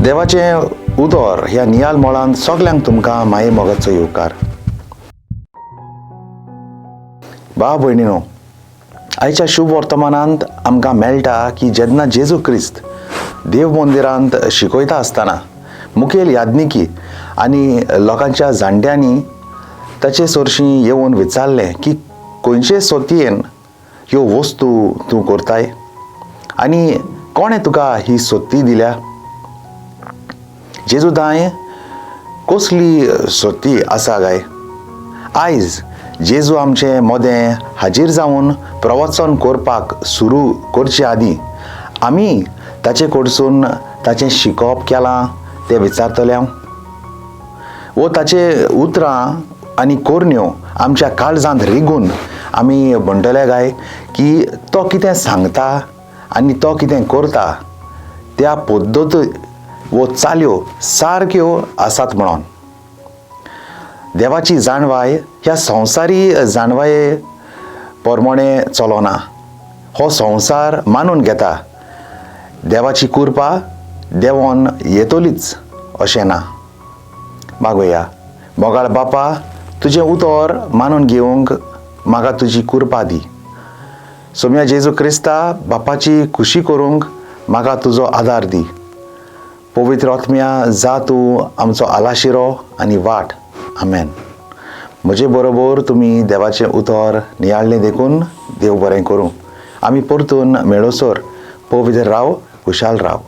देवाचें उतर ह्या नियाल मोळान सगल्यांक तुमकां माये मोगाचो येवकार. भाव भयणीनो, आयच्या शुभ वर्तमानांत आमकां मेळटा की जेन्ना जेजू क्रिस्त देव मंदिरांत शिकयता आसतना मुखेल याज्ञिकी आनी लोकांच्या जाणट्यांनी ताचे सरशीं येवन विचारलें की खंयचे सोतयेन ह्यो वस्तू तूं करताय आनी कोणें तुका ही सोती दिल्या? जेजू दाय कसली सोती आसा काय? आयज जेजू आमचे मदें हाजीर जावन प्रवचन करपाक सुरू करचे आदीं आमी ताचे कडसून ताचें शिकोवप केलां तें विचारतले हांव, वो ताचे उतरां आनी करण्यो आमच्या काळजांत रिगून आमी म्हणटले काय की तो कितें सांगता आनी तो कितें करता त्या पद्दत वो चाल्यो सारक्यो आसात म्हणून. देवाची जाणवाय ह्या संवसारी जाणवाये प्रमाणे चलोना. हो संवसार मानून घेता देवाची कृपा देवोन येतलीच अशें ना. मागोया, मोगाळ बापा, तुजें उतर मानून घेवंक म्हाका तुजी कृपा दी. सोम्या जेजू क्रिस्ता, बापाची खुशी करूंक म्हाका तुजो आदार दी. पवित्र आत्म्या, जा तूं आमचो आलाशिरो आनी वाट. आमेन. म्हजे बरोबर तुमी देवाचें उतर नियाळ्ळें देखून देव बरें करूं. आमी परतून मेळोसर पवित्र राव, खुशाल राव.